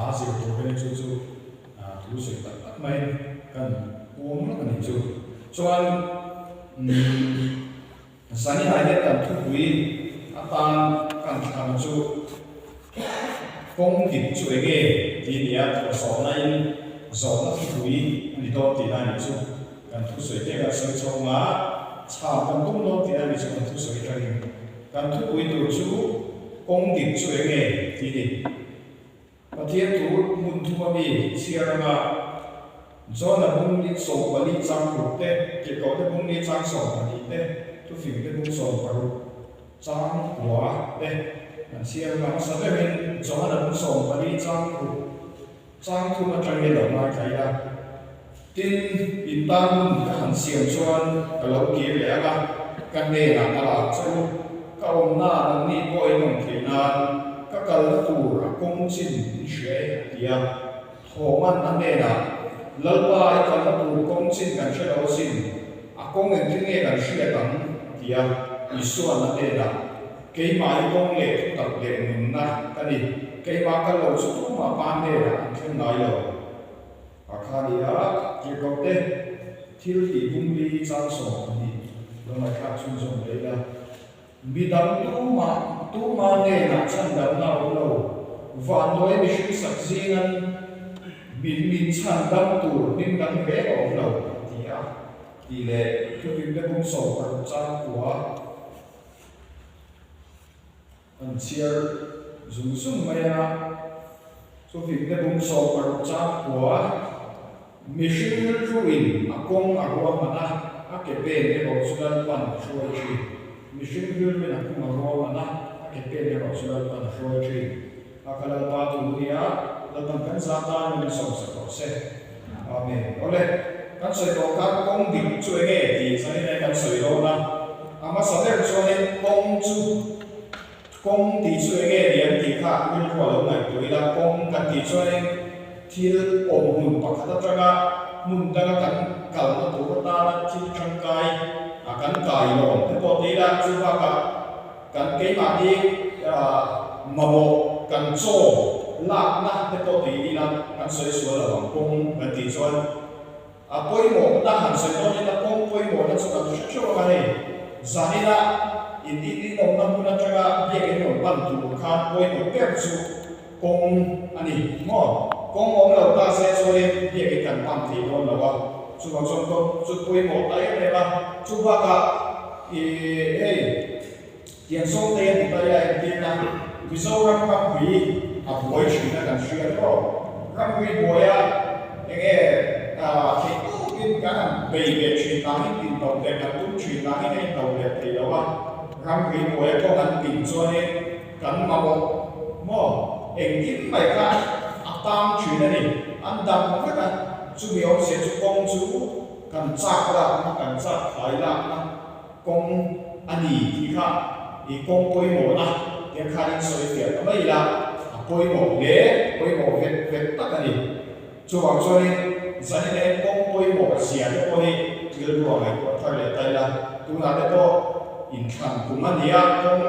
Hla zir tur hian chu chu thu sawi tak tak mai kan puang lawk a nih chu. Chuan Zaninah hian kan thupui atan kan thlang chu kawng dik chu eng nge tih a ni a, thawhsawhna in zawhna thupui a ni dawn tihna a nih chu. Kan thusawi te kan sawi chhawng a, chham kan tum dawn tihna a nih chu kan thusawi atangin. Kan thupui tur chu kawng dik chu eng nge tih a ni. Pathian thu hmun thuma mi chhiar anga Jona bung ni 14 chang ruk te, Tirhkohte bung ni chang 12 te, Thufingte bung 16 chang kua te an chhiar anga hmasa deuhin Johana bung 14 chang ruk chang thum atangin lo ngaithla ila. Tin, in tan hun ka han siam chuan ka lo kir leh ang a, ka hnenah ka lak che u. Ka awmna nangni pawh in awm theih nan ka kalna tur a kawng chin in hria e, a ti a. Thawman a hnenah, Lalpa, i kalna tur kawng chin kan hre lo asin, a kawng engtin nge kan hriat ang? a ti a. Isua'n a hnenah, Keimah i kawng leh thutak leh nunna ka ni, keimah kal lo chu tumah pa hnenah an thleng ngai lo. A kha ni a, tirhkoh te thil tih bungli chang 12 lo ngaihthlak chhunzawm leh ila. Midang tumah tuma hnenah chhandamna a awm lo. Vanduai mihring sak zingan min min chhandam tur hming dang reng a awm lo, a ti a, tih leh thupimte bung 16 chang kua. An chhiar zung zung mai a, chuvingte bung 16 chang khua mihring rilruin a kawng a ruahman a, a ke pen erawh chu Lalpan a hruai thin. Mihring rilruin a kawng a ruahman a, a ke pen erawh chu Lalpan a hruai thin. A ka Lalpa thu nia, Lalpan kan zah tan min sawmsak rawh se. Amen. Awle, kan sawi tawh khan kawng dik chu enge tih zanin e kan sawi dawn a, a hmasa ber chuanin kawng chu kawng tih chu enge ni an tih kha rilru a lo ngaihtuah ila, kawng kan tih chuanin thil awm hmun pakhat atanga hmun danga kan kalna tur atana thil tangkai a kan kai lawm te pawh ti ila, chu bakah kan keimahni mamawh kan chaw lakna te pawh ti ila kan sawi sual lo ang kawng kan tih chuan a pawimawhna han sawi dawn ila kawng pawimawhna chu kan hre theuh ang a hei zanina in in inawmna hmun atanga biak in rawn pan tur khan pawimawh ber chu kawng a ni maw kawng awm lo ta se chuanin biak in kan pan thei dawn lo a chuvang chuan kawng chu pawimawh ta em em a chubakah Ih hei, tiang sawm te a ti ta ila entirna Mizoram ramri a buai thin a kan hria tawh. Ramri buaia enge theih tawkin kan han bei ve thin nangin tinto leh kan tum thin nangin a into leh thei lo a. Ramri buaia kawng an tin chuanin kan mamawh maw engtin mai kha a tang thin a ni. An dang vek a, chumi awmzia chu kawng chu Kan chak lakna, kan chak fai lakna kawng a ni tih kha i kawng pawimawhna tiang khanin sawi fiah ta mai ila, a pawimawh hle, pawimawh vet vet tak a ni. Chuvang chuanin zanin leh kawng pawimawh zia te pawh hi rilru a ngaihtuah thar leh ta ila, tunah te pawh inthlan kum a ni a, kawng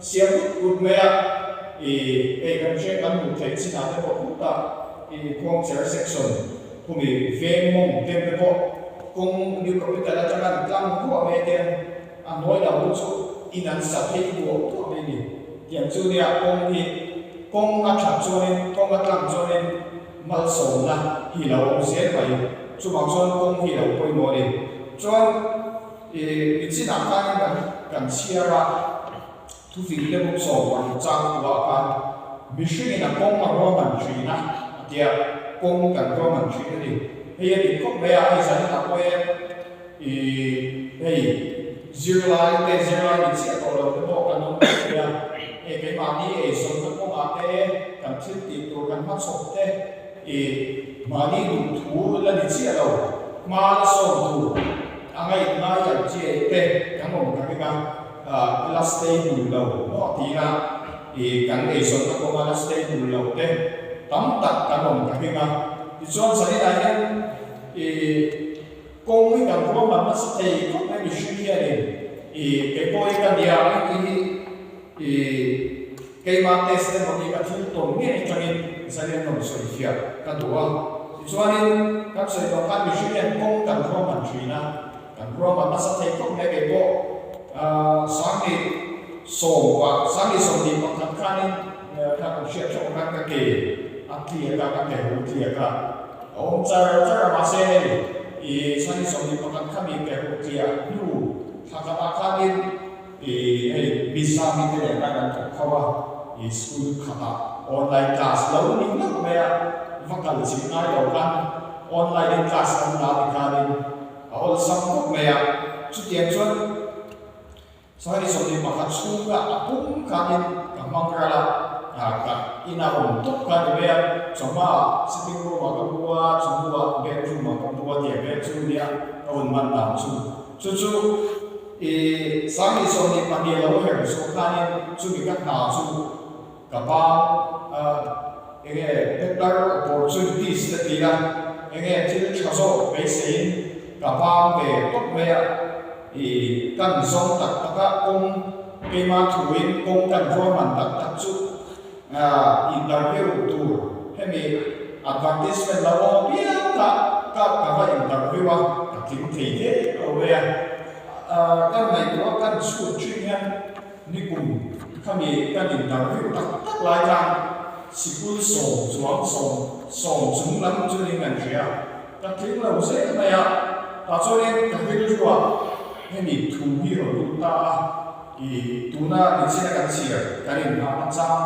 siam ut ut mai a, i hei kan hriat kan hmuh theih chinah te pawh khutah i khuangcher section, Khumi veng mawng tem te pawh kawng New Capital atanga an tlang duah mai te a hnuai lam te chu in an sa phei duah duah mai a ni. Tiang chu nia kawng hi kawng a that chuanin kawng a tlang chuanin malsawmna hi lo awm zel mai. Chuvang chuan kawng hi lo pawimawh a ni. Chuan ih nichinah khanin kan kan chhiar a thufing te bawk 16 chang kuah khan mihringin a kawng a ruahman thin a a tia kawng kan ruahman thin a ni. Hei a dik khawp mai a, hei zanin ah pawh e ih hei zirlai te zirlai ni chiah tawh lo te pawh kan awm thei thei a, hei keimahni eizawnna kawngah te kan thil tih tur kan hmachhawp te ih mahni duhthu la ni chiah lo hma la sawn tur a ngaih ngai ang chiah te kan awm ta reng a. La stable lo maw tina i kan eizawnna kawnga la stable lo te tam tak kan awm ta heng a. Tichuan zaninah hian i kawng hi kan ruahman nasa thei khawp mai mihring hianin i keipawh hi ka nia heti hi i keimah testimony ka thil tawn ngei atangin. Zalian rawn sawi fiah ka duh a. Tichuanin kan sawi tawh khan mihring hian kawng kan ruahman thin a, kan ruahman nasa thei khawp mai kei pawh Sangni sawm Sangni 21 khanin kha kan hriat theuh ang khan ka ke a tliak a, ka ke hu tliak a, a awm char char a mahse hei i Sangni 21 khami ke hu tliah hnu thla khatah khanin I hei Mizami te leh khan an thawk kho a, i school khatah online class lo ni meuh mai a, va kal chih ngai lo khan online in class an la ti khanin a awlsam khawp mai a, chutiang chuan Sangani 21 chhunga a pum khanin ka hmang ral a, ka ina awm tawp kha ni mai a, chawhma sitting room ah ka mu a, chawhnu ah bedroom ah ka mu a tih vel chu nia ka hun hman dan chu. Chu chu i 22 lo her zawh khanin chumi ka hna chu ka bang a, enge better opportunities te ti a, enge thil tha zawk beiseiin ka bang ve tawp mai a, i kan zawng tak tak a kawng keimah thuin kawng kan ruahman tak tak chu interview tur hemi advertisement lo awm apiang kha ka ka va interview a, ka tling thei hle lo mai a. Kan ngaihtuah kan chhut thin hian nikum khami kan interview tak tak lai khan sikul sawm chuang sawm sawm chung lam chu ning kan hria a, ka tling lo zel mai a, tah chuanin ka rilruah hemi thu hi rawn lut ta a. I tuna nichina kan chhiar kan inhah a chang.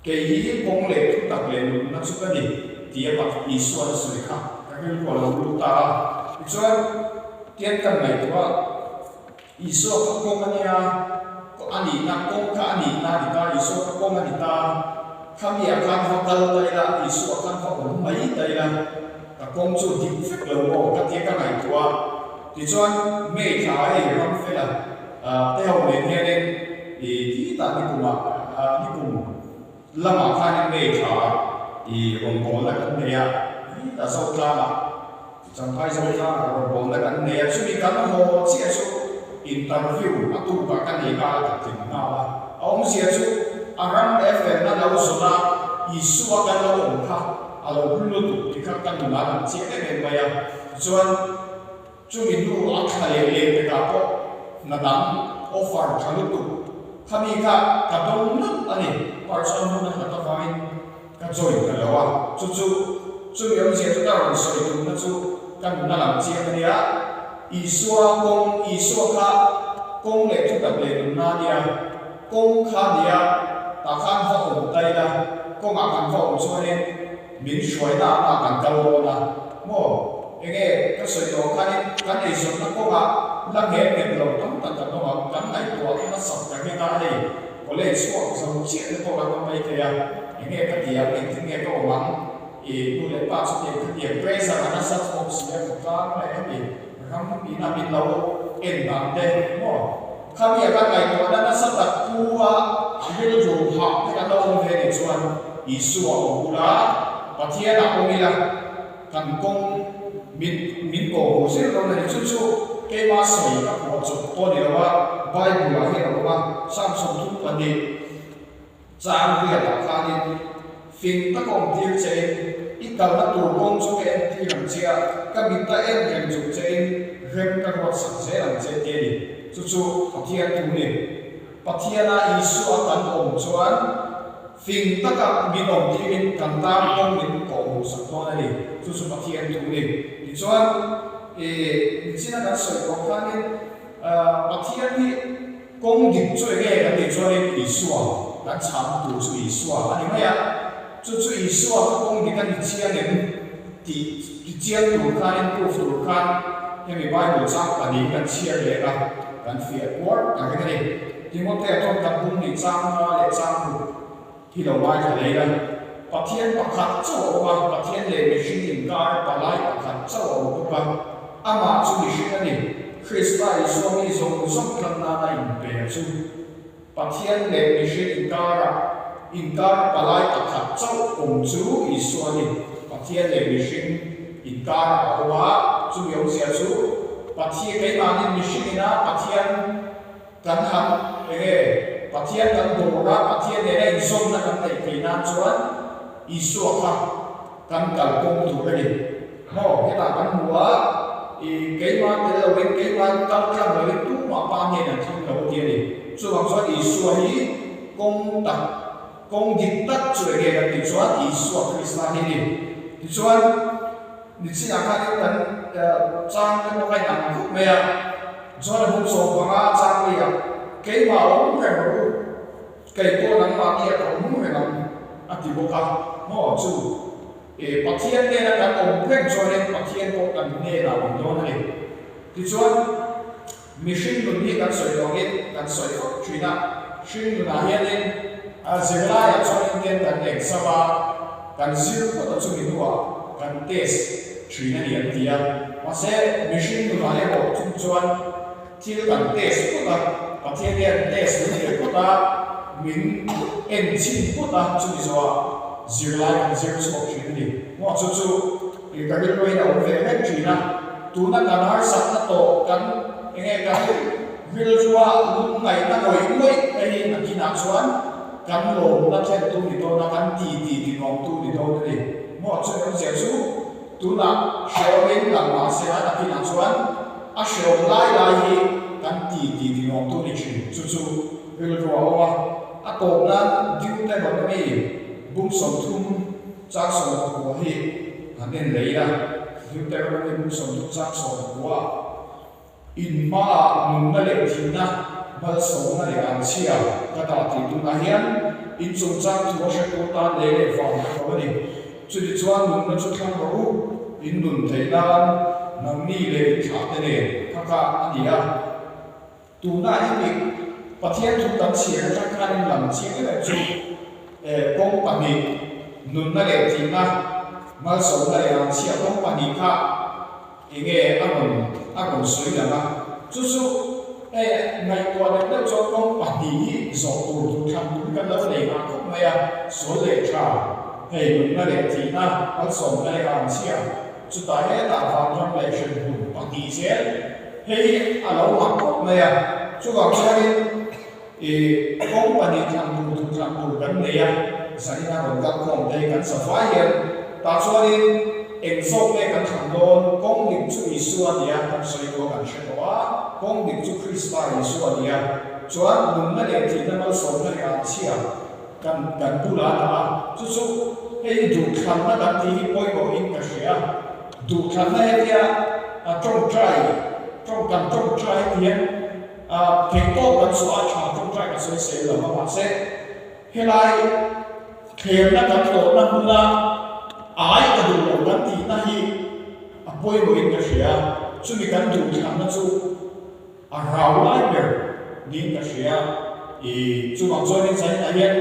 Kei hi kawng leh thu tak leh nunna chu ka ni tia Pak Isuan a sawi kha ka rilru a lo lut ta a. Tichuan, tian kan ngaihtuah Isua kha kawng a nia, a nihna kawng kha a nihna a ni ta, Isua kha kawng a ni ta, khamiah khan va kal ta ila, Isua khan va awm mai ta ila, ka kawng chu dik vek lo maw ka tia ka ngaihtuah. Tichuan, May thla hei ram fela te ho nen hianin i khitah nikumah nikum lamah khanin May thla i rawngbawlna kan nei a, khitah Zotlangah Champhai Zotlangah rawngbawlna kan nei a, chumi kan haw chiah chu interview a tukah ka nei nghal a, ka tling nghal a, a awmzia chu a ram leh felna lo zawn a, Isua kan lo awm kha a lo hlu lutuk tih kha ka nunah a lang chiah em em mai a. Tichuan, chumi hnu a thla leh leh pekah pawh hna dang offer tha lutuk khami kha ka dawng nalh a ni. Parchuan hmun a hlat avangin ka join ta lo a, chu chu chumi awmzia chu ka rawn sawi tumna chu ka nuna lam chiang a nia. Isua kawng, Isua kha kawng leh thutak leh nunna a nia, kawng kha a nia, tah khan va awm ta ila, kawngah kan va awm chuanin, Min hruaina ah kan kal dawn a maw? Enge ka sawi tawh khanin kan eizawnna kawngah la nghet nghet lo tam tak kan awm ang, kan ngaihtuah nasat ka ring a, hei college chhuak zo chiah te pawh kan awm mai thei a, enge ka ti ang, engtin nge ka awm ang, i nu leh pa chu tiang ka tiang pressure a nasa chhuak si a, khawtlang leh hemi ram ina min lo en dan te maw? Khami a kan ngaihtuahna nasa tak pu a rilru hah te kan lo awm ve nih chuan Isua awm bula Pathian ah awm ila kan kawng min min kawh hmuh zel dawn a ni. Chu chu keimah sawi ka phuah chawp pawh ni lo a, Bible ah hian a awm a, Psalm 32. Chang riatah khanin fing tak awm tir chein i kalna tur kawng chu ka en tir ang che a, ka mit a en reng chung chein rem ka ruatsak zel ang che ti a ni. Chu chu Pathian thu ni. Pathiana Isua kan awm chuan fing taka min awm tirin kan tan kawng min kawhhmuhsak dawn a ni. Chu chu Pathian thu ni. Tichuan, i nichina kan sawi tawh khanin Pathian hi Kawng dik chu enge kan tih chuanin Isua kan chhang tur chu Isua a ni mai a, chu chu Isua kha kawng dik a ni chiang em tih ti chiang tur khanin proof tur khan hemi Bible chang pahnih kan chhiar leh a, kan fiah kuar ta reng a ni. Timothea tawng kan bum nih chang nga leh chang ruk hi lo ngaithla leh ila, Pathian pakhat chauh a awm a, Pathian leh mihring inkar palai pakhat chauh a awm bawk a, amah chu mihring a ni, Krista Isua mi zawng zawng tlan nana inpe a chu. Pathian leh mihring inkarah inkar palai pakhat chauh awm chu Isua a ni, Pathian leh mihring inkarah a awm a, chumi awmzia chu Pathian keimahnin mihring ina Pathian Kan han enge Pathian kan dawr a, Pathian nena inzawmna kan neih theih nan chuan Isua kha kan kalkawng tur a ni. Maw, hetah kan hmu a, i keimah tel loin, keimah kal tlang loin tumah pa hnenah an thleng lo a ti a ni. Chuvang chuan Isua hi kawng tak, kawng dik tak chu enge kan tih chuan Isua Krista hi a ni. Tichuan, nichinah khanin kan chang te pawh kha inang khawp mai a, chuan a buk 15 chang lehah keimah awm reng rawh u, kei pawh nangmah nia ka awm reng ang a ti bawk a, maw chu. E Pathian hnena kan awm reng chuanin Pathian pawh kan hnenah a awm dawn a ni. Tichuan, mihring nun hi kan sawi tawngin kan sawi fak thin a, hring nunah hianin a zirlaiah chuanin ten kan exam a, kan zir phawt a chumi hnuah kan test thin a ni an ti a. Mahse, mihring nunah erawh chung chuan thil kan test phawt a, Pathian hian test min pe phawt a, min en chhin phawt a, chumi zawhah zirlai kan zir chhuak thin a ni. Maw chu chu ka rilruin a awm ve reng thin a, tuna kan harsatna tawh kan enge kan rilrua lungngaihna ngawih ngawih te hi a kinah chuan kan lawmna thlentu ni dawn a, kan ti ti ti nuamtu ni dawn a ni. Maw chu awmzia chu Tunah hrehawmin lang mah se a nakinah chuan a hrehawm lai lai hi kan ti ti ti nuam tu ni thin. Chu chu rilru a awm a, a tawp nan Deuteronomy bum 30 chang 19 hi han en leh ila, Deuteronomy bum 30 chang 19 In hmaah nunna leh thihna, malsawmna leh anchhia ka dah tih tunah hian in chungchang thu a hretu tan lei leh vang ka tho a ni. Chutichuan nunna chu thlang rawh u, in nun theih nan nangni leh in thlahte nen kha kah a ni a. Tunah hemi Pathian thu kan chhiar atang khan in lam chiang em em chu kawng pahnih, nunna leh thihna, malsawmna leh anchhia kawng pahnih kha Enge a rawn a rawn sawi lang a, chu chu hei ngaihtuah deuh deuh chuan kawng pahnih hi zawh tur duh thlan tur hi kan lo nei nghah khawp mai a, sual leh tha, hei nunna leh thihna, malsawmna leh anchhia, chutah hetah vanram leh hremhmun pahnih zel hei hi a lo mak khawp mai a, chuvang chuanin i kawng pahnih thlan tur duh thlan tur kan nei a, zanin a rawn kal khawm te hi kan sa fai hian tah chuanin eng zawk nge kan thlan dawn, kawng dik chu Isua a ni a, kan sawi tawh a kan hre tawh a, kawng dik chu Krista Isua a ni a, chuan nunna leh thihna malsawmna leh anchhia kan kan bulah a dah a, chu chu hei hi duhthlanna kan tih hi pawimawhin ka hria, duhthlanna hetia a tawngtai tawng kan tawngtai hian. A theihtawp kan chhuah a tha tawngtai ka sawi sel lo a mahse helai thlemna kan tawhna hmuna ai ka duh lo kan tihna hi a pawimawhin ka hria chumi kan duh thlanna chu a rau lai ber niin ka hria i chuvang chuanin zaninah hian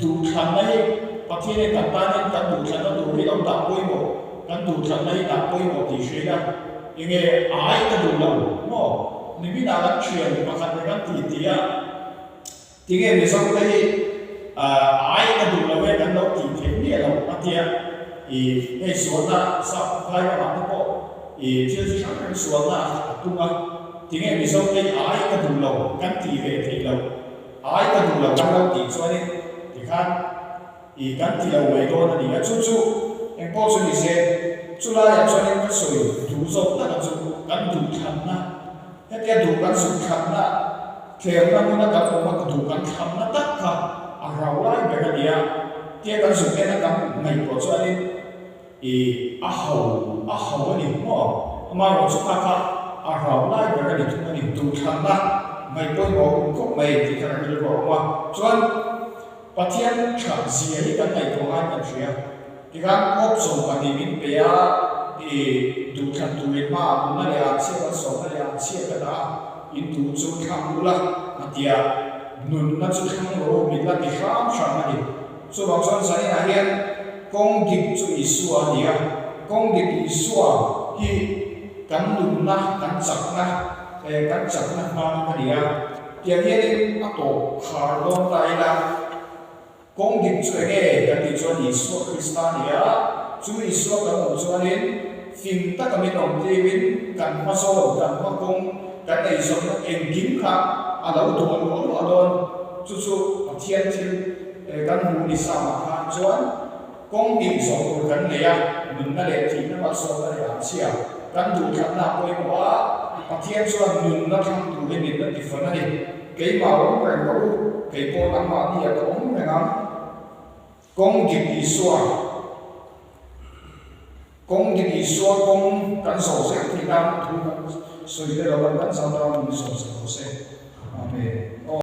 duh thlanna hi Pathian hian kan tan hian kan duh thlanna tur hi lo dah pawimawh kan duh thlanna hi dah pawimawh tih hria ila Enge ai ka duh lo maw? Nimin ah kan thian pakhat leh kan ti ti a, tinge Mizo te hi ai ka duh lo e kan lo tih theih miah lo a tia, i hei sualna sap phai ramah te pawh i thil chi hrang hrang sualna a tum a, tinge Mizo te hi ai ka duh lo kan tih ve theih loh, ai ka duh lo kan lo tih chuanin tikhan I kan ti lo mai dawn a ni a, chu chu eng pawh chu ni se, chu laiah chuanin ka sawi duh zawk taka chu kan duh thlanna, hetia duh kan zuk thlanna, tlerna hmuna kan awm a duh kan thlanna tak kha a rau lai ber a ni a, tia kan zuk en a kan ngaihtuah chuanin i a ho a ho a ni maw? Amaherawhchu kha kha a rau lai ber a ni thung a ni, duh thlanna ngaih pawimawh awm khawp mai tih kha kan rilru a awm a, chuan. Pathian that zia hi kan ngaihtuah ngaiin kan hria. Tikhan option pahnih min pe a, i duhthlan turin hmaah nunna leh anchhia kan sawmna leh anchhia ka dah a, in duh chu thlang ula a ti a, nunna chu thlang rawh u min la ti hram hram a ni. Chuvang chuan zaninah hian kawng dik chu Isua a ni a, kawng dik Isua hi kan nunna, kan chakna, kan chakna hmang a ni a. Tiang hianin a tawp khar dawn ta ila, kawng dik chu enge kan tih chuan Isua Krista a ni a, chu Isua kan awm chuanin fing taka min awm tirin kan hma zawn, kan hma kawng, kan eizawnna engkim kha a lo duah luah luah dawn. Chu chu Pathian thil kan hmuh ni samah khan chuan. Kawng hnih zawh tur kan nei a, nunna leh thihna malsawmna leh ang chhia kan duhthlanna a pawimawh a, Pathian chuan nunna thlang turin min la ti fan a ni. Keimah awm reng rawh u, kei pawh nangmahni ah ka awm reng ang. Kawng dik Isua Kawng dik Isua kawng kan zawh zel theih nan thu kan sawi te lo an kan zau tan min zawm sak rawh se. Amen.